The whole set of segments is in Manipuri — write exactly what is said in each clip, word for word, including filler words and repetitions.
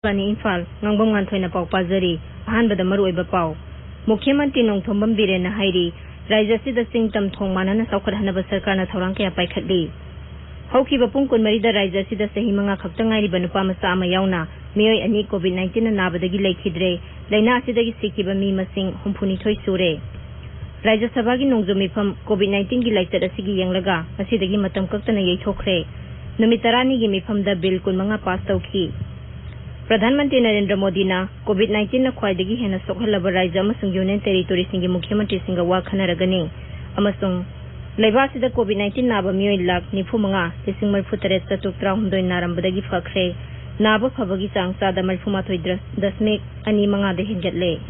ꯏꯝꯐꯥꯜ, ꯉꯥꯡꯕꯝ ꯉꯥꯟꯊꯣꯏꯅ ꯄꯥꯎ ꯄꯥꯖꯔꯤ꯫ ꯑꯍꯥꯟꯕꯗ ꯃꯔꯨꯑꯣꯏꯕ ꯄꯥꯎ꯫ ꯃꯨꯈ꯭ꯌ ꯃꯟꯇ꯭ꯔꯤ ꯅꯣꯡꯊꯣꯝꯕꯝ ꯕꯤꯔꯦꯟꯅ ꯍꯥꯏꯔꯤ, ꯔꯥꯖ꯭ꯌ ꯑꯁꯤꯗ ꯆꯤꯡ ꯇꯝ ꯊꯣꯡ ꯃꯥꯟꯅꯅ ꯆꯥꯎꯈꯠꯍꯟꯅꯕ ꯁꯔꯀꯥꯔꯅ ꯊꯧꯔꯥꯡ ꯀꯌꯥ ꯄꯥꯏꯈꯠꯂꯤ꯫ ꯍꯧꯈꯤꯕ ꯄꯨꯡ ꯀꯨꯟꯃꯔꯤꯗ ꯔꯥꯖ꯭ꯌ ꯑꯁꯤꯗ ꯆꯍꯤ ꯃꯉꯥ ꯈꯛꯇ ꯉꯥꯏꯔꯤꯕ ꯅꯨꯄꯥ ꯃꯆꯥ ꯑꯃ ꯌꯥꯎꯅ ꯃꯤꯑꯣꯏ ꯑꯅꯤ COVID nineteenꯅ ꯅꯥꯕꯗꯒꯤ ꯂꯩꯈꯤꯗ꯭ꯔꯦ꯫ ꯂꯥꯏꯅꯥ ꯑꯁꯤꯗꯒꯤ ꯁꯤꯈꯤꯕ ꯃꯤ ꯃꯁꯤꯡ ꯍꯨꯝꯐꯨꯅꯤꯊꯣꯏ ꯁꯨꯔꯦ꯫ ꯔꯥꯖ꯭ꯌ ꯁꯚꯥꯒꯤ ꯅꯣꯡꯖꯨ ꯃꯤꯐꯝ COVID nineteenꯒꯤ ꯂꯥꯏꯆꯠ ꯑꯁꯤꯒꯤ ꯌꯦꯡꯂꯒ ꯉꯁꯤꯗꯒꯤ ꯃꯇꯝ ꯀꯛꯇꯅ ꯌꯩꯊꯣꯛꯈ꯭ꯔꯦ꯫ ꯅꯨꯃꯤꯠ ꯇꯔꯥꯅꯤꯒꯤ ꯃꯤꯐꯝꯗ ꯕꯤꯜ ꯀꯨꯟꯃꯉꯥ ꯄꯥꯁ ꯇꯧꯈꯤ꯫ ꯄ꯭ꯔꯙꯥꯟ ꯃꯟꯇ꯭ꯔꯤ ꯅꯔꯦꯟꯗ꯭ꯔ ꯃꯣꯗꯤꯅ COVID nineteenꯅ ꯈ꯭ꯋꯥꯏꯗꯒꯤ ꯍꯦꯟꯅ ꯁꯣꯛꯍꯜꯂꯕ ꯔꯥꯖ꯭ꯌ ꯑꯃꯁꯨꯡ ꯌꯨꯅꯤꯌꯟ ꯇꯦꯔꯤꯇꯣꯔꯤꯁꯤꯡꯒꯤ ꯃꯨꯈ꯭ꯌ ꯃꯟꯇ꯭ꯔꯤꯁꯤꯡꯒ ꯋꯥ ꯈꯟꯅꯔꯒꯅꯤ ꯑꯃꯁꯨꯡ ꯂꯩꯕꯥꯛ ꯑꯁꯤꯗ COVID nineteen ꯅꯥꯕ ꯃꯤꯑꯣꯏ ꯂꯥꯈ ꯅꯤꯐꯨ ꯃꯉꯥ, ꯂꯤꯁꯤꯡ ꯃꯔꯤꯐꯨ ꯇꯔꯦꯠ, ꯆꯥꯇ꯭ꯔꯨꯛ ꯇꯔꯥꯍꯨꯝꯗꯣꯏ ꯅꯥꯔꯝꯕꯗꯒꯤ ꯐꯈ꯭ꯔꯦ꯫ ꯅꯥꯕ ꯐꯕꯒꯤ ꯆꯥꯡ ꯆꯥꯗ ꯃꯔꯤꯐꯨ ꯃꯥꯊꯣꯏ ꯗꯁꯃꯤꯛ ꯑꯅꯤ ꯃꯉꯥꯗ ꯍꯦꯟꯒꯠꯂꯦ꯫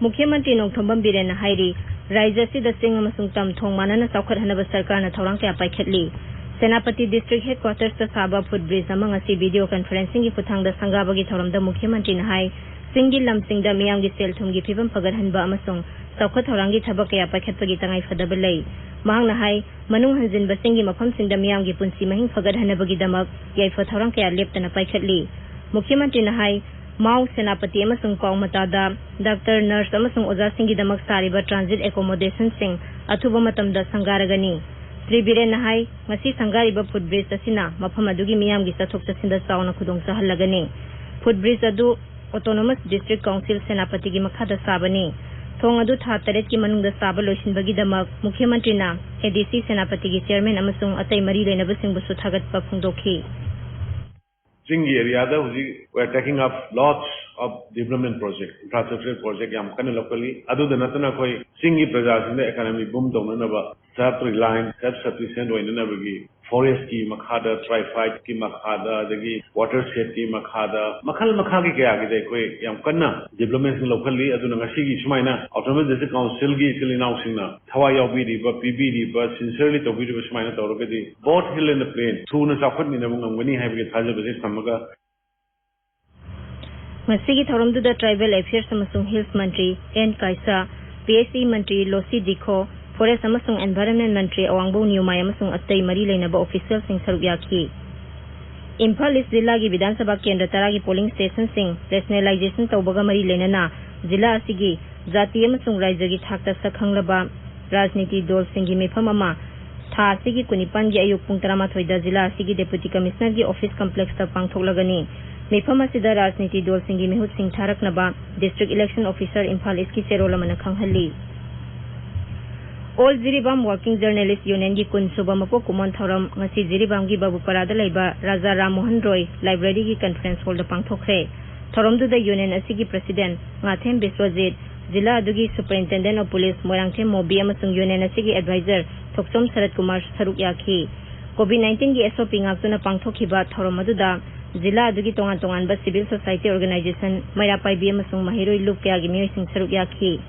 ꯃꯨꯈ꯭ꯌ ꯃꯟꯇ꯭ꯔꯤ ꯅꯣꯡꯊꯣꯝꯕꯝ ꯕꯤꯔꯦꯟꯅ ꯍꯥꯏꯔꯤ, ꯔꯥꯖ꯭ꯌ ꯑꯁꯤꯗ ꯆꯤꯡ ꯑꯃꯁꯨꯡ ꯇꯝ ꯊꯣꯡ ꯃꯥꯟꯅꯅ ꯆꯥꯎꯈꯠꯍꯟꯅꯕ ꯁꯔꯀꯥꯔꯅ ꯊꯧꯔꯥꯡ ꯀꯌꯥ ꯄꯥꯏꯈꯠꯂꯤ꯫ ꯁꯦꯅꯥꯄꯇꯤ district headquartersꯇ ꯁꯥꯕ foot bridge ꯑꯃ ꯉꯁꯤ video conferencingꯒꯤ ꯈꯨꯠꯊꯥꯡꯗ ꯁꯪꯒꯥꯕꯒꯤ ꯊꯧꯔꯝꯗ ꯃꯨꯈ꯭ꯌ ꯃꯟꯇ꯭ꯔꯤꯅ ꯍꯥꯏ, ꯆꯤꯡꯒꯤ ꯂꯝꯁꯤꯡꯗ ꯃꯤꯌꯥꯝꯒꯤ ꯁꯦꯜ ꯊꯨꯝꯒꯤ ꯐꯤꯕꯝ ꯐꯒꯠꯍꯟꯕ ꯑꯃꯁꯨꯡ ꯆꯥꯎꯈꯠ ꯊꯧꯔꯥꯡꯒꯤ ꯊꯕꯛ ꯀꯌꯥ ꯄꯥꯏꯈꯠꯄꯒꯤ ꯇꯉꯥꯏꯐꯗꯕ ꯂꯩ꯫ ꯃꯍꯥꯛꯅ ꯍꯥꯏ, ꯃꯅꯨꯡ ꯍꯟꯖꯤꯟꯕꯁꯤꯡꯒꯤ ꯃꯐꯝꯁꯤꯡꯗ ꯃꯤꯌꯥꯝꯒꯤ ꯄꯨꯟꯁꯤ ꯃꯍꯤꯡ ꯐꯒꯠꯍꯟꯅꯕꯒꯤꯗꯃꯛ ꯌꯥꯏꯐ ꯊꯧꯔꯥꯡ ꯀꯌꯥ ꯂꯦꯞꯇꯅ ꯄꯥꯏꯈꯠꯂꯤ꯫ ꯃꯨꯈ꯭ꯌ ꯃꯟꯇ꯭ꯔꯤꯅ ꯍꯥꯏ, ꯃꯥꯎ, ꯁꯦꯅꯥꯄꯇꯤ ꯑꯃꯁꯨꯡ ꯀ꯭ꯋꯥꯛꯃꯇꯥꯗ doctor, nurse ꯑꯃꯁꯨꯡ ꯑꯣꯖꯥꯁꯤꯡꯒꯤꯗꯃꯛ ꯁꯥꯔꯤꯕ transit accommodationꯁꯤꯡ ꯑꯊꯨꯕ ꯃꯇꯝꯗ ꯁꯪꯒꯥꯔꯒꯅꯤ꯫ ꯁ꯭ꯔꯤ ꯕꯤꯔꯦꯟꯅ ꯍꯥꯏ, ꯉꯁꯤ ꯁꯪꯒꯥꯔꯤꯕ foot bridge ꯑꯁꯤꯅ ꯃꯐꯝ ꯑꯗꯨꯒꯤ ꯃꯤꯌꯥꯝꯒꯤ ꯆꯠꯊꯣꯛ ꯆꯠꯁꯤꯟꯗ ꯆꯥꯎꯅ ꯈꯨꯗꯣꯡ ꯆꯥꯍꯜꯂꯒꯅꯤ꯫ Foot bridge ꯑꯗꯨ Autonomous District Council ꯁꯦꯅꯥꯄꯇꯤꯒꯤ ꯃꯈꯥꯗ ꯁꯥꯕꯅꯤ꯫ ꯊꯣꯡ ꯑꯗꯨ ꯊꯥ ꯇꯔꯦꯠꯀꯤ ꯃꯅꯨꯡꯗ ꯁꯥꯕ ꯂꯣꯏꯁꯤꯟꯕꯒꯤꯗꯃꯛ ꯃꯨꯈ꯭ꯌ ꯃꯟꯇ꯭ꯔꯤꯅ ADC ꯁꯦꯅꯥꯄꯇꯤꯒꯤ chairman ꯑꯃꯁꯨꯡ ꯑꯇꯩ ꯃꯔꯤ ꯂꯩꯅꯕꯁꯤꯡꯕꯨꯁꯨ ꯊꯥꯒꯠꯄ ꯐꯣꯡꯗꯣꯛꯈꯤ꯫ ꯆꯤꯡꯒꯤ areaꯗ ꯍꯧꯖꯤꯛ we are taking up lots of development project, infrastructure project ꯌꯥꯝ ꯀꯟꯅ ꯂꯧꯈꯠꯂꯤ꯫ ꯑꯗꯨꯗ ꯅꯠꯇꯅ ꯑꯩꯈꯣꯏ ꯆꯤꯡꯒꯤ ꯄ꯭ꯔꯖꯥꯁꯤꯡꯗ economy boom ꯇꯧꯅꯅꯕ, self reliant, self sufficient ꯑꯣꯏꯅꯅꯕꯒꯤ forestꯀꯤ ꯃꯈꯥꯗ, TRIFIDEꯀꯤ ꯃꯈꯥꯗ, ꯑꯗꯒꯤ watershedꯀꯤ ꯃꯈꯥꯗ, ꯃꯈꯜ ꯃꯈꯥꯒꯤ ꯀꯌꯥꯒꯤꯗ ꯑꯩꯈꯣꯏ ꯌꯥꯝ ꯀꯟꯅ developmentꯁꯤꯡ ꯂꯧꯈꯠꯂꯤ꯫ ꯑꯗꯨꯅ ꯉꯁꯤꯒꯤ ꯁꯨꯃꯥꯏꯅ Autonomous District Councilꯒꯤ ꯏꯆꯤꯜ ꯏꯅꯥꯎꯁꯤꯡꯅ ꯊꯋꯥꯏ ꯌꯥꯎꯕꯤꯔꯤꯕ, ꯄꯤꯕꯤꯔꯤꯕ, sincerely ꯇꯧꯕꯤꯔꯤꯕ ꯁꯨꯃꯥꯏꯅ ꯇꯧꯔꯒꯗꯤ both hill and plain ꯊꯨꯅ ꯆꯥꯎꯈꯠꯃꯤꯟꯅꯕ ꯉꯝꯒꯅꯤ ꯍꯥꯏꯕꯒꯤ ꯊꯥꯖꯕꯁꯤ ꯊꯝꯃꯒ, ꯉꯁꯤꯒꯤ ꯊꯧꯔꯝꯗꯨꯗ Tribal Affairs ꯑꯃꯁꯨꯡ Hills Mantri and ꯀꯥꯏꯁꯥ, P H E Mantri ꯂꯣꯁꯤ ꯗꯤꯈꯣ, Forest ꯑꯃꯁꯨꯡ Environment ꯃꯟꯇ꯭ꯔꯤ ꯑꯋꯥꯡꯕꯧ ꯅꯤꯌꯨꯃꯥꯏ ꯑꯃꯁꯨꯡ ꯑꯇꯩ ꯃꯔꯤ ꯂꯩꯅꯕ ꯑꯣꯐꯤꯁꯤꯌꯦꯜꯁꯤꯡ ꯁꯔꯨꯛ ꯌꯥꯈꯤ꯫ ꯏꯝꯐꯥꯜ ꯏꯁ ꯖꯤꯂꯥꯒꯤ ꯕꯤꯙꯥꯟ ꯁꯚꯥ ꯀꯦꯟꯗ꯭ꯔ ꯇꯔꯥꯒꯤ ꯄꯣꯂꯤꯡ ꯁ꯭ꯇꯦꯁꯟꯁꯤꯡ ꯔꯦꯁꯅꯦꯂꯥꯏꯖꯦꯁꯟ ꯇꯧꯕꯒ ꯃꯔꯤ ꯂꯩꯅꯅ ꯖꯤꯂꯥ ꯑꯁꯤꯒꯤ ꯖꯥꯇꯤ ꯑꯃꯁꯨꯡ ꯔꯥꯖ꯭ꯌꯒꯤ ꯊꯥꯛꯇ ꯁꯛꯈꯪꯂꯕ ꯔꯥꯖꯅꯤꯇꯤ ꯗꯣꯜꯁꯤꯡꯒꯤ ꯃꯤꯐꯝ ꯑꯃ ꯊꯥ ꯑꯁꯤꯒꯤ ꯀꯨꯟꯅꯤꯄꯥꯟꯒꯤ ꯑꯌꯨꯛ ꯄꯨꯡ ꯇꯔꯥꯃꯥꯊꯣꯏꯗ ꯖꯤꯂꯥ ꯑꯁꯤꯒꯤ ꯗꯦꯄꯨꯇꯤ ꯀꯃꯤꯁꯅꯔꯒꯤ ꯑꯣꯐꯤꯁ ꯀꯝꯄ꯭ꯂꯦꯛꯁꯇ ꯄꯥꯡꯊꯣꯛꯂꯒꯅꯤ꯫ ꯃꯤꯐꯝ ꯑꯁꯤꯗ ꯔꯥꯖꯅꯤꯇꯤ ꯗꯣꯜꯁꯤꯡꯒꯤ ꯃꯤꯍꯨꯠꯁꯤꯡ ꯊꯥꯔꯛꯅꯕ ꯗꯤꯁꯇ꯭ꯔꯤꯛ ꯏꯂꯦꯛꯁꯟ ꯑꯣꯐꯤꯁꯥꯔ ꯏꯝꯐꯥꯜ ꯏꯁꯀꯤ ꯆꯦꯔꯣꯜ ꯑꯃꯅ ꯈꯪꯍꯜꯂꯤ꯫ ꯑꯣꯜ ꯖꯤꯔꯤꯕꯥꯝ ꯋꯥꯔꯀꯤꯡ ꯖꯔꯅꯦꯂꯤꯁ ꯌꯨꯅꯤꯌꯟꯒꯤ ꯀꯨꯟ ꯁꯨꯕ ꯃꯄꯣꯛ ꯀꯨꯝꯑꯣꯟ ꯊꯧꯔꯝ ꯉꯁꯤ ꯖꯤꯔꯤꯕꯥꯝꯒꯤ ꯕꯥꯕꯨꯄꯥꯔꯥꯗ ꯂꯩꯕ ꯔꯥꯖꯥ ꯔꯥꯝ ꯃꯣꯍꯟ ꯔꯣꯏ ꯂꯥꯏꯕ꯭ꯔꯦꯔꯤꯒꯤ ꯀꯟꯐꯔꯦꯟꯁ ꯍꯣꯜꯗ ꯄꯥꯡꯊꯣꯛꯈ꯭ꯔꯦ꯫ ꯊꯧꯔꯝꯗꯨꯗ ꯌꯨꯅꯤꯌꯟ ꯑꯁꯤꯒꯤ ꯄ꯭ꯔꯁꯤꯗꯦꯟ ꯉꯥꯊꯦꯝ ꯕꯤꯁ꯭ꯋꯖꯤꯠ, ꯖꯤꯂꯥ ꯑꯗꯨꯒꯤ Superintendent of Police Moirangthem movie ꯑꯃꯁꯨꯡ ꯌꯨꯅꯤꯌꯟ ꯑꯁꯤꯒꯤ ꯑꯦꯗꯚꯥꯏꯖꯔ ꯊꯣꯛꯆꯣꯝ ꯁꯔꯠ ꯀꯨꯃꯥꯔ ꯁꯔꯨꯛ ꯌꯥꯈꯤ꯫ ꯀꯣꯚꯤꯗ ꯅꯥꯏꯟꯇꯤꯟꯒꯤ ꯑꯦꯁ ꯑꯣ ꯄꯤ ꯉꯥꯛꯇꯨꯅ ꯄꯥꯡꯊꯣꯛꯈꯤꯕ ꯊꯧꯔꯝ ꯑꯗꯨꯗ ꯖꯤꯂꯥ ꯑꯗꯨꯒꯤ ꯇꯣꯉꯥꯟ ꯇꯣꯉꯥꯟꯕ civil society organisation, Meira Paibi ꯑꯃꯁꯨꯡ ꯃꯍꯩꯔꯣꯏ ꯂꯨꯞ ꯀꯌꯥꯒꯤ ꯃꯤꯑꯣꯏꯁꯤꯡ ꯁꯔꯨꯛ ꯌꯥꯈꯤ꯫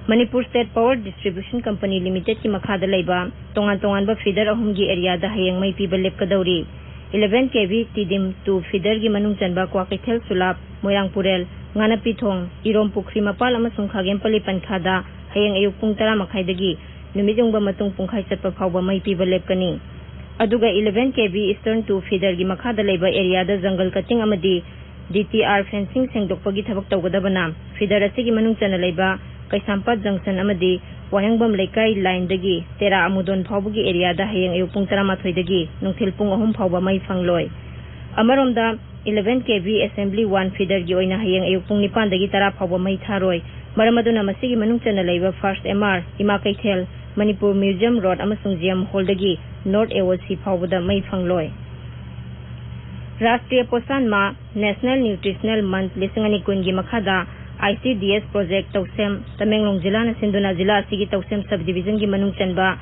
Manipur state power distribution company ꯂꯤꯃꯤꯇꯦꯗꯀꯤ ꯃꯈꯥꯗ ꯂꯩꯕ ꯇꯣꯉꯥꯟ ꯇꯣꯉꯥꯟꯕ ꯐꯤꯗꯔ ꯑꯍꯨꯝꯒꯤ ꯑꯦꯔꯤꯌꯥꯗ ꯍꯌꯦꯡ ꯃꯩ ꯄꯤꯕ ꯂꯦꯞꯀꯗꯧꯔꯤ꯫ Eleven K V Tiddim two ꯐꯤꯗꯔꯒꯤ ꯃꯅꯨꯡ ꯆꯟꯕ ꯀ꯭ꯋꯥꯀꯩꯊꯦꯜ ꯁꯨꯂꯥꯞ, ꯃꯣꯏꯔꯥꯡ ꯄꯨꯔꯦꯜ, ꯉꯥꯅꯄꯤꯊꯣꯡ, ꯏꯔꯣꯝ ꯄꯨꯈ꯭ꯔꯤ ꯃꯄꯥꯜ ꯑꯃꯁꯨꯡ ꯈꯥꯒꯦꯝꯄꯜꯂꯤ ꯄꯟꯈꯥꯗ ꯍꯌꯦꯡ ꯑꯌꯨꯛ ꯄꯨꯡ ꯇꯔꯥ ꯃꯈꯥꯏꯗꯒꯤ ꯅꯨꯃꯤꯠ ꯌꯨꯡꯕ ꯃꯇꯨꯡ ꯄꯨꯡꯈꯥꯏ ꯆꯠꯄ ꯐꯥꯎꯕ ꯃꯩ ꯄꯤꯕ ꯂꯦꯞꯀꯅꯤ꯫ ꯑꯗꯨꯒ Eleven K V Eastern two ꯐꯤꯗꯔꯒꯤ ꯃꯈꯥꯗ ꯂꯩꯕ ꯑꯦꯔꯤꯌꯥꯗ ꯖꯪꯒꯜ ꯀꯠꯇꯤꯡ ꯑꯃꯗꯤ ꯗꯤ ꯇꯤ ꯑꯥꯔ ꯐꯦꯟꯁꯤꯡ ꯁꯦꯡꯗꯣꯛꯄꯒꯤ ꯊꯕꯛ ꯇꯧꯒꯗꯕꯅ ꯐꯤꯗꯔ ꯑꯁꯤꯒꯤ ꯃꯅꯨꯡ ꯆꯟꯅ ꯂꯩꯕ ꯀꯩꯁꯥꯝꯄꯥꯠ ꯖꯪꯁꯟ ꯑꯃꯗꯤ ꯋꯥꯍꯦꯡꯕꯝ ꯂꯩꯀꯥꯏ ꯂꯥꯏꯟꯗꯒꯤ ꯇꯦꯔꯥ ꯑꯃꯨꯗꯣꯟ ꯐꯥꯎꯕꯒꯤ ꯑꯦꯔꯤꯌꯥꯗ ꯍꯌꯦꯡ ꯑꯌꯨꯛ ꯄꯨꯡ ꯇꯔꯥꯃꯥꯊꯣꯏꯗꯒꯤ ꯅꯨꯡꯊꯤꯜ ꯄꯨꯡ ꯑꯍꯨꯝ ꯐꯥꯎꯕ ꯃꯩ ꯐꯪꯂꯣꯏ꯫ ꯑꯃꯔꯣꯝꯗ, Eleven K V Assembly one ꯐꯤꯗꯔꯒꯤ ꯑꯣꯏꯅ ꯍꯌꯦꯡ ꯑꯌꯨꯛ ꯄꯨꯡ ꯅꯤꯄꯥꯟꯗꯒꯤ ꯇꯔꯥ ꯐꯥꯎꯕ ꯃꯩ ꯊꯥꯔꯣꯏ꯫ ꯃꯔꯝ ꯑꯗꯨꯅ ꯃꯁꯤꯒꯤ ꯃꯅꯨꯡ ꯆꯟꯅ ꯂꯩꯕ First M R, Ima Keithel, Manipur museum road ꯑꯃꯁꯨꯡ ꯖꯤ ꯑꯦꯝ ꯍꯣꯜꯗꯒꯤ North A O C ꯐꯥꯎꯕꯗ ꯃꯩ ꯐꯪꯂꯣꯏ꯫ ꯔꯥꯁꯇ꯭ꯔꯤꯌ ꯄꯣꯁꯥꯟ ꯃꯥ, National Nutritional Month ꯂꯤꯁꯤꯡ ꯑꯅꯤ ꯀꯨꯟꯒꯤ ꯃꯈꯥꯗ I C D S project ꯇꯧꯁꯦꯝ, Tamenglong ꯖꯤꯂꯥꯅ ꯁꯤꯟꯗꯨꯅ ꯖꯤꯂꯥ ꯑꯁꯤꯒꯤ ꯇꯧꯁꯦꯝ subdivisionꯒꯤ ꯃꯅꯨꯡ ꯆꯟꯕ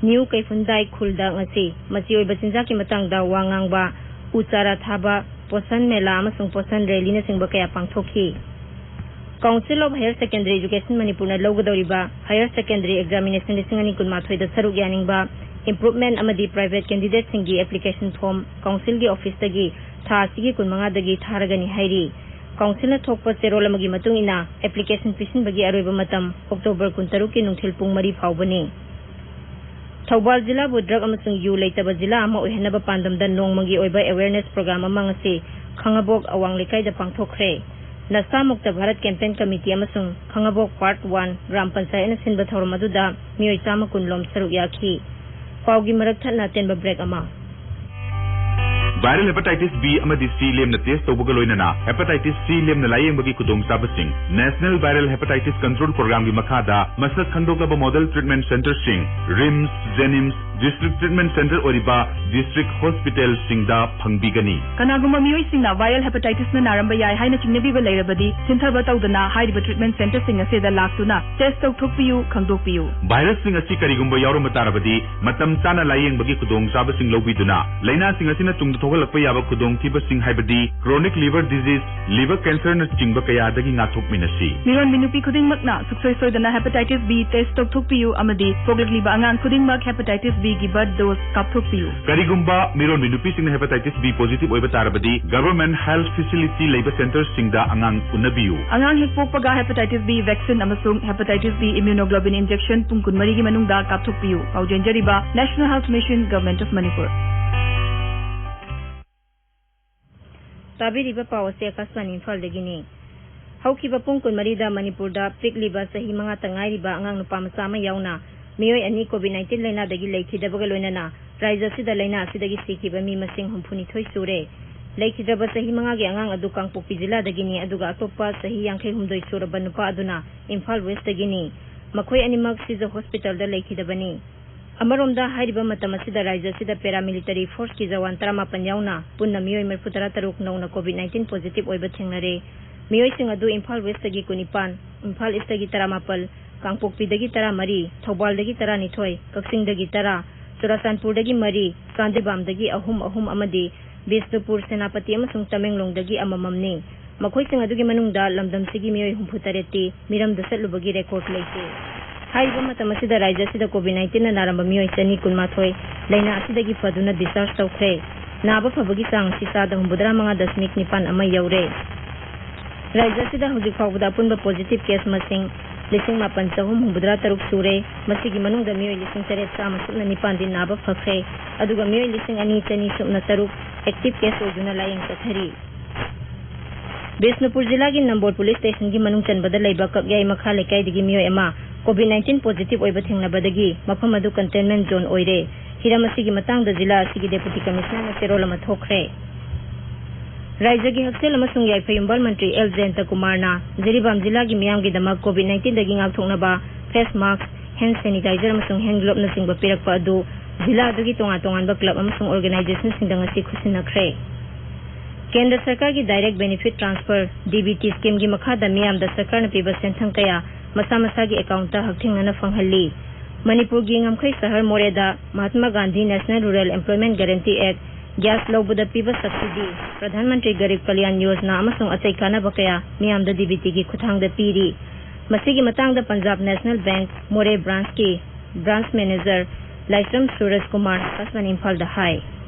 ꯅ꯭ꯌꯨ ꯀꯩꯐꯨꯟꯗꯥꯏ ꯈꯨꯜꯗ ꯉꯁꯤ ꯃꯆꯤ ꯑꯣꯏꯕ ꯆꯤꯟꯖꯥꯛꯀꯤ ꯃꯇꯥꯡꯗ ꯋꯥ ꯉꯥꯡꯕ, ꯎ ꯆꯥꯔꯥ ꯊꯥꯕ, ꯄꯣꯁꯟ ꯃꯦꯂꯥ ꯑꯃꯁꯨꯡ ꯄꯣꯁꯟ ꯔꯦꯂꯤꯅꯆꯤꯡꯕ ꯀꯌꯥ ꯄꯥꯡꯊꯣꯛꯈꯤ꯫ Council of Higher Secondary Education ꯃꯅꯤꯄꯨꯔꯅ ꯂꯧꯒꯗꯧꯔꯤꯕ Higher Secondary Examination ꯂꯤꯁꯤꯡ ꯑꯅꯤ ꯀꯨꯟꯃꯥꯊꯣꯏꯗ ꯁꯔꯨꯛ ꯌꯥꯅꯤꯡꯕ improvement ꯑꯃꯗꯤ private candidateꯁꯤꯡꯒꯤ application form councilꯒꯤ officeꯇꯒꯤ ꯊꯥ ꯑꯁꯤꯒꯤ ꯀꯨꯟꯃꯉꯥꯗꯒꯤ ꯊꯥꯔꯒꯅꯤ ꯍꯥꯏꯔꯤ꯫ ꯀꯥꯎꯟꯁꯤꯜꯅ ꯊꯣꯛꯄ ꯆꯦꯔꯣꯜ ꯑꯃꯒꯤ ꯃꯇꯨꯡ ꯏꯟꯅ, ꯑꯦꯄ꯭ꯂꯤꯀꯦꯁꯟ ꯄꯤꯁꯤꯟꯕꯒꯤ ꯑꯔꯣꯏꯕ ꯃꯇꯝ ꯑꯣꯛꯇꯣꯕꯔ ꯀꯨꯟꯇꯔꯨꯛꯀꯤ ꯅꯨꯡꯊꯤꯜ ꯄꯨꯡ ꯃꯔꯤ ꯐꯥꯎꯕꯅꯤ꯫ ꯊꯧꯕꯥꯜ ꯖꯤꯂꯥꯕꯨ ꯗ꯭ꯔꯒ ꯑꯃꯁꯨꯡ ꯌꯨ ꯂꯩꯇꯕ ꯖꯤꯂꯥ ꯑꯃ ꯑꯣꯏꯍꯟꯅꯕ ꯄꯥꯟꯗꯝꯗ ꯅꯣꯡꯃꯒꯤ ꯑꯣꯏꯕ ꯑꯦꯋꯦꯔꯅꯦꯁ ꯄ꯭ꯔꯣꯒ꯭ꯔꯥꯝ ꯑꯃ ꯉꯁꯤ ꯈꯥꯉꯕꯣꯛ ꯑꯋꯥꯡ ꯂꯩꯀꯥꯏꯗ ꯄꯥꯡꯊꯣꯛꯈ꯭ꯔꯦ꯫ ꯅꯁꯥ ꯃꯨꯛꯇ ꯚꯥꯔꯠ ꯀꯦꯝꯄꯦꯟ ꯀꯃꯤꯇꯤ ꯑꯃꯁꯨꯡ ꯈꯥꯉꯕꯣꯛ ꯄꯥꯔꯠ ꯋꯥꯟ ꯒ꯭ꯔꯥꯝ ꯄꯟꯆꯥꯌꯠꯅ ꯁꯤꯟꯕ ꯊꯧꯔꯝ ꯑꯗꯨꯗ ꯃꯤꯑꯣꯏ ꯆꯥꯝꯃ ꯀꯨꯟ ꯂꯣꯝ ꯁꯔꯨꯛ ꯌꯥꯈꯤ꯫ ꯄꯥꯎꯒꯤ ꯃꯔꯛ ꯊꯠꯅ ꯑꯇꯦꯟꯕ ꯕ꯭ꯔꯦꯛ ꯑꯃ꯫ Viral hepatitis B ꯑꯃꯗꯤ C ꯂꯦꯝꯅ ꯇꯦꯁ ꯇꯧꯕꯒ ꯂꯣꯏꯅꯅ hepatitis C ꯂꯦꯝꯅ ꯂꯥꯌꯦꯡꯕꯒꯤ ꯈꯨꯗꯣꯡꯆꯥꯕꯁꯤꯡ National Viral Hepatitis Control Programꯒꯤ ꯃꯈꯥꯗ ꯃꯁꯛ ꯈꯪꯗꯣꯛꯂꯕ ꯃꯣꯗꯦꯜ ꯇ꯭ꯔꯤꯠꯃꯦꯟ ꯁꯦꯟꯇꯔꯁꯤꯡ, ꯔꯤꯝꯁ, ꯖꯦꯅꯤꯝꯁ, ꯗꯤꯁꯇ꯭ꯔꯤꯛ ꯇ꯭ꯔꯤꯠꯃꯦꯟ ꯁꯦꯟꯇꯔ ꯑꯣꯏꯔꯤꯕ ꯗꯤꯁꯇ꯭ꯔꯤꯛ ꯍꯣꯁꯄꯤꯇꯥꯜꯁꯤꯡꯗ ꯐꯪꯕꯤꯒꯅꯤ꯫ ꯀꯅꯥꯒꯨꯝꯕ ꯃꯤꯑꯣꯏꯁꯤꯡꯅ viral hepatitisꯅ ꯅꯥꯔꯝꯕ ꯌꯥꯏ ꯍꯥꯏꯅ ꯆꯤꯡꯅꯕꯤꯕ ꯂꯩꯔꯕꯗꯤ, ꯁꯤꯟꯊꯕ ꯇꯧꯗꯅ ꯍꯥꯏꯔꯤꯕ ꯇ꯭ꯔꯤꯠꯃꯦꯟ ꯁꯦꯟꯇꯔꯁꯤꯡ ꯑꯁꯤꯗ ꯂꯥꯛꯇꯨꯅ ꯇꯦꯁ ꯇꯧꯊꯣꯛꯄꯤꯌꯨ, ꯈꯪꯗꯣꯛꯄꯤꯌꯨ꯫ ꯚꯥꯏꯔꯁꯁꯤꯡ ꯑꯁꯤ ꯀꯔꯤꯒꯨꯝꯕ ꯌꯥꯎꯔꯝꯕ ꯇꯥꯔꯕꯗꯤ, ꯃꯇꯝ ꯆꯥꯅ ꯂꯥꯌꯦꯡꯕꯒꯤ ꯈꯨꯗꯣꯡꯆꯥꯕꯁꯤꯡ ꯂꯧꯕꯤꯗꯨꯅ, ꯂꯥꯏꯅꯥꯁꯤꯡ ꯑꯁꯤꯅ ꯇꯨꯡꯗ ꯊꯣꯛꯍꯜꯂꯛꯄ ꯌꯥꯕ ꯈꯨꯗꯣꯡꯊꯤꯕꯁꯤꯡ, ꯍꯥꯏꯕꯗꯤ chronic liver disease, liver cancerꯅꯆꯤꯡꯕ ꯀꯌꯥꯗꯒꯤ ꯉꯥꯛꯊꯣꯛꯃꯤꯟꯅꯁꯤ꯫ ꯃꯤꯔꯣꯟꯕꯤ ꯅꯨꯄꯤ ꯈꯨꯗꯤꯡꯃꯛꯅ ꯁꯨꯡꯁꯣꯏ ꯁꯣꯏꯗꯅ hepatitis B ꯇꯦꯁ ꯇꯧꯊꯣꯛꯄꯤꯌꯨ ꯑꯃꯗꯤ ꯄꯣꯛꯂꯛꯂꯤꯕ ꯑꯉꯥꯡ ꯈꯨꯗꯤꯡꯃꯛ hepatitis Bꯒꯤ birth dose ꯀꯥꯞꯊꯣꯛꯄꯤꯌꯨ꯫ ꯀꯔꯤꯒꯨꯝꯕ ꯃꯤꯔꯣꯟꯕꯤ ꯅꯨꯄꯤꯁꯤꯡꯅ hepatitis B positive ꯑꯣꯏꯕ ꯇꯥꯔꯕꯗꯤ, government health facility ꯂꯩꯕ ꯁꯦꯟꯇꯔꯁꯤꯡꯗ ꯑꯉꯥꯡ ꯎꯅꯕꯤꯌꯨ꯫ ꯑꯉꯥꯡ ꯍꯦꯛ ꯄꯣꯛꯄꯒ hepatitis B vaccine ꯑꯃꯁꯨꯡ hepatitis B immunoglobulin injection ꯄꯨꯡ ꯀꯨꯟꯃꯔꯤꯒꯤ ꯃꯅꯨꯡꯗ ꯀꯥꯞꯊꯣꯛꯄꯤꯌꯨ꯫ ꯄꯥꯎꯖꯦꯟꯖꯔꯤꯕ National Health Mission, Government of Manipur꯫ ꯇꯥꯕꯤꯔꯤꯕ ꯄꯥꯎ ꯑꯁꯤ ꯑꯀꯥꯁꯕꯥꯅꯤ ꯏꯝꯐꯥꯜꯗꯒꯤꯅꯤ꯫ ꯍꯧꯈꯤꯕ ꯄꯨꯡ ꯀꯨꯟꯃꯔꯤꯗ ꯃꯅꯤꯄꯨꯔꯗ ꯄꯤꯛꯂꯤꯕ ꯆꯍꯤ ꯃꯉꯥꯇ ꯉꯥꯏꯔꯤꯕ ꯑꯉꯥꯡ ꯅꯨꯄꯥ ꯃꯆꯥ ꯑꯃ ꯌꯥꯎꯅ ꯃꯤꯑꯣꯏ ꯑꯅꯤ COVID nineteen ꯂꯥꯏꯅꯥꯗꯒꯤ ꯂꯩꯈꯤꯗꯕꯒ ꯂꯣꯏꯅꯅ ꯔꯥꯖ꯭ꯌ ꯑꯁꯤꯗ ꯂꯥꯏꯅꯥ ꯑꯁꯤꯗꯒꯤ ꯁꯤꯈꯤꯕ ꯃꯤ ꯃꯁꯤꯡ ꯍꯨꯝꯐꯨꯅꯤꯊꯣꯏ ꯁꯨꯔꯦ꯫ ꯂꯩꯈꯤꯗ꯭ꯔꯕ ꯆꯍꯤ ꯃꯉꯥꯒꯤ ꯑꯉꯥꯡ ꯑꯗꯨ ꯀꯥꯡꯄꯣꯛꯄꯤ ꯖꯤꯂꯥꯗꯒꯤꯅꯤ, ꯑꯗꯨꯒ ꯑꯇꯣꯞꯄ ꯆꯍꯤ ꯌꯥꯡꯈꯩ ꯍꯨꯝꯗꯣꯏ ꯁꯨꯔꯕ ꯅꯨꯄꯥ ꯑꯗꯨꯅ ꯏꯝꯐꯥꯜ ꯋꯦꯁꯇꯒꯤꯅꯤ꯫ ꯃꯈꯣꯏ ꯑꯅꯤꯃꯛ ꯁꯤꯖ ꯍꯣꯁꯄꯤꯇꯥꯜꯗ ꯂꯩꯈꯤꯗꯕꯅꯤ꯫ ꯑꯃꯔꯣꯝꯗ, ꯍꯥꯏꯔꯤꯕ ꯃꯇꯝ ꯑꯁꯤꯗ ꯔꯥꯖ꯭ꯌ ꯑꯁꯤꯗ paramilitary forceꯀꯤ ꯖꯋꯥꯟ ꯇꯔꯥꯃꯥꯄꯟ ꯌꯥꯎꯅ ꯄꯨꯟꯅ ꯃꯤꯑꯣꯏ ꯃꯔꯤꯐꯨ ꯇꯔꯥ ꯇꯔꯨꯛ ꯅꯧꯅ COVID nineteen positive ꯑꯣꯏꯕ ꯊꯦꯡꯅꯔꯦ꯫ ꯃꯤꯑꯣꯏꯁꯤꯡ ꯑꯗꯨ ꯏꯝꯐꯥꯜ ꯋꯦꯁꯇꯒꯤ ꯀꯨꯟꯅꯤꯄꯥꯟ, ꯏꯝꯐꯥꯜ ꯏꯁꯇꯒꯤ ꯇꯔꯥꯃꯥꯄꯜ, ꯀꯥꯡꯄꯣꯛꯄꯤꯗꯒꯤ ꯇꯔꯥꯃꯔꯤ, ꯊꯧꯕꯥꯜꯗꯒꯤ ꯇꯔꯥꯅꯤꯊꯣꯏ, ꯀꯛꯆꯤꯡꯗꯒꯤ ꯇꯔꯥ, ꯆꯨꯔꯥꯆꯥꯟꯄꯨꯔꯗꯒꯤ ꯃꯔꯤ, ꯆꯥꯟꯗꯤꯕꯥꯝꯗꯒꯤ ꯑꯍꯨꯝ ꯑꯍꯨꯝ ꯑꯃꯗꯤ ꯕꯤꯁꯅꯨꯄꯨꯔ, ꯁꯦꯅꯥꯄꯇꯤ ꯑꯃꯁꯨꯡ ꯇꯃꯦꯡꯂꯣꯡꯗꯒꯤ ꯑꯃꯃꯝꯅꯤ꯫ ꯃꯈꯣꯏꯁꯤꯡ ꯑꯗꯨꯒꯤ ꯃꯅꯨꯡꯗ ꯂꯝꯗꯝꯁꯤꯒꯤ ꯃꯤꯑꯣꯏ ꯍꯨꯝꯐꯨ ꯇꯔꯦꯠꯇꯤ ꯃꯤꯔꯝꯗ ꯆꯠꯂꯨꯕꯒꯤ ꯔꯦꯀꯣꯔꯗ ꯂꯩꯇꯦ꯫ ꯍꯥꯏꯔꯤꯕ ꯃꯇꯝ ꯑꯁꯤꯗ ꯔꯥꯖ꯭ꯌ ꯑꯁꯤꯗ COVID nineteenꯅ ꯅꯥꯔꯝꯕ ꯃꯤꯑꯣꯏ ꯆꯅꯤ ꯀꯨꯟꯃꯥꯊꯣꯏ ꯂꯥꯏꯅꯥ ꯑꯁꯤꯗꯒꯤ ꯐꯗꯨꯅ discharge ꯇꯧꯈ꯭ꯔꯦ꯫ ꯅꯥꯕ ꯐꯕꯒꯤ ꯆꯥꯡ ꯑꯁꯤ ꯆꯥꯗ ꯍꯨꯝꯐꯨꯇꯔꯥ ꯃꯉꯥ ꯗꯁꯃꯤꯛ ꯅꯤꯄꯥꯟ ꯑꯃ ꯌꯧꯔꯦ꯫ ꯔꯥꯖ꯭ꯌ ꯑꯁꯤꯗ ꯍꯧꯖꯤꯛ ꯐꯥꯎꯕꯗ ꯑꯄꯨꯟꯕ positive case ꯃꯁꯤꯡ ꯂꯤꯁꯤꯡ ꯃꯥꯄꯟ ꯆꯍꯨꯝ ꯍꯨꯝꯐꯨꯇꯔꯥ ꯇꯔꯨꯛ ꯁꯨꯔꯦ꯫ ꯃꯁꯤꯒꯤ ꯃꯅꯨꯡꯗ ꯃꯤꯑꯣꯏ ꯂꯤꯁꯤꯡ ꯇꯔꯦꯠ ꯆꯥꯝꯃ ꯁꯨꯞꯅ ꯅꯤꯄꯥꯟꯗꯤ ꯅꯥꯕ ꯐꯈ꯭ꯔꯦ, ꯑꯗꯨꯒ ꯃꯤꯑꯣꯏ ꯂꯤꯁꯤꯡ ꯑꯅꯤ ꯆꯅꯤ ꯁꯨꯞꯅ ꯇꯔꯨꯛ active case ꯑꯣꯏꯗꯨꯅ ꯂꯥꯌꯦꯡ ꯆꯠꯊꯔꯤ꯫ ꯕꯤꯁꯅꯨꯄꯨꯔ ꯖꯤꯂꯥꯒꯤ ꯅꯝꯕꯣꯜ ꯄꯨꯂꯤꯁ ꯁ꯭ꯇꯦꯁꯟꯒꯤ ꯃꯅꯨꯡ ꯆꯟꯕꯗ ꯂꯩꯕ ꯀꯛꯌꯥꯏ ꯃꯈꯥ ꯂꯩꯀꯥꯏꯗꯒꯤ ꯃꯤꯑꯣꯏ ꯑꯃ COVID nineteen positive ꯑꯣꯏꯕ ꯊꯦꯡꯅꯕꯗꯒꯤ ꯃꯐꯝ ꯑꯗꯨ containment zone ꯑꯣꯏꯔꯦ꯫ ꯍꯤꯔꯝ ꯑꯁꯤꯒꯤ ꯃꯇꯥꯡꯗ ꯖꯤꯂꯥ ꯑꯁꯤꯒꯤ Deputy Commissioner ꯅ ꯆꯦꯔꯣꯜ ꯑꯃ ꯊꯣꯛꯈ꯭ꯔꯦ꯫ ꯔꯥꯖ꯭ꯌꯒꯤ ꯍꯛꯁꯦꯜ ꯑꯃꯁꯨꯡ ꯌꯥꯏꯐ ꯌꯨꯝꯕꯥꯜ ꯃꯟꯇ꯭ꯔꯤ ꯑꯦꯜ ꯖꯌꯟꯇ ꯀꯨꯃꯥꯔꯅ ꯖꯤꯔꯤꯕꯥꯝ ꯖꯤꯂꯥꯒꯤ ꯃꯤꯌꯥꯝꯒꯤꯗꯃꯛ COVID nineteen ꯗꯒꯤ ꯉꯥꯛꯊꯣꯛꯅꯕ face mask, hand sanitizer ꯑꯃꯁꯨꯡ hand glove ꯅꯆꯤꯡꯕ ꯄꯤꯔꯛꯄ ꯑꯗꯨ ꯖꯤꯂꯥ ꯑꯗꯨꯒꯤ ꯇꯣꯉꯥꯟ ꯇꯣꯉꯥꯟꯕ club ꯑꯃꯁꯨꯡ organization ꯁꯤꯡꯗ ꯉꯁꯤ ꯈꯨꯠꯁꯤꯟꯅꯈ꯭ꯔꯦ꯫ ꯀꯦꯟꯗ꯭ꯔ ꯁꯔꯀꯥꯔꯒꯤ Direct Benefit Transfer, D B T scheme ꯒꯤ ꯃꯈꯥꯗ ꯃꯤꯌꯥꯝꯗ ꯁꯔꯀꯥꯔꯅ ꯄꯤꯕ ꯁꯦꯟꯊꯪ ꯀꯌꯥ ꯃꯁꯥ ꯃꯁꯥꯒꯤ account ꯇ ꯍꯛꯊꯦꯡꯅꯅ ꯐꯪꯍꯜꯂꯤ꯫ ꯃꯅꯤꯄꯨꯔꯒꯤ ꯉꯝꯈꯩ ꯁꯍꯔ ꯃꯣꯔꯦꯗ Mahatma Gandhi National Rural Employment Guarantee Act, gas ꯂꯧꯕꯗ ꯄꯤꯕ subsidy, ꯄ꯭ꯔꯙꯥꯟ ꯃꯟꯇ꯭ꯔꯤ ꯒꯔꯤꯕ ꯀꯂꯌꯥꯟ ꯌꯣꯖꯅꯥ ꯑꯃꯁꯨꯡ ꯑꯇꯩ ꯀꯥꯟꯅꯕ ꯀꯌꯥ ꯃꯤꯌꯥꯝꯗ D B T ꯒꯤ ꯈꯨꯠꯊꯥꯡꯗ ꯄꯤꯔꯤ꯫ ꯃꯁꯤꯒꯤ ꯃꯇꯥꯡꯗ ꯄꯟꯖꯥꯕ ꯅꯦꯁꯅꯦꯜ ꯕꯦꯡꯛ ꯃꯣꯔꯦ branch ꯀꯤ branch manager ꯂꯥꯏꯁ꯭ꯔꯝ ꯁꯨꯔꯖ ꯀꯨꯃꯥꯔ ꯑꯀꯥꯁꯕꯥꯅꯤ ꯏꯝꯐꯥꯜꯗ ꯍꯥꯏ꯫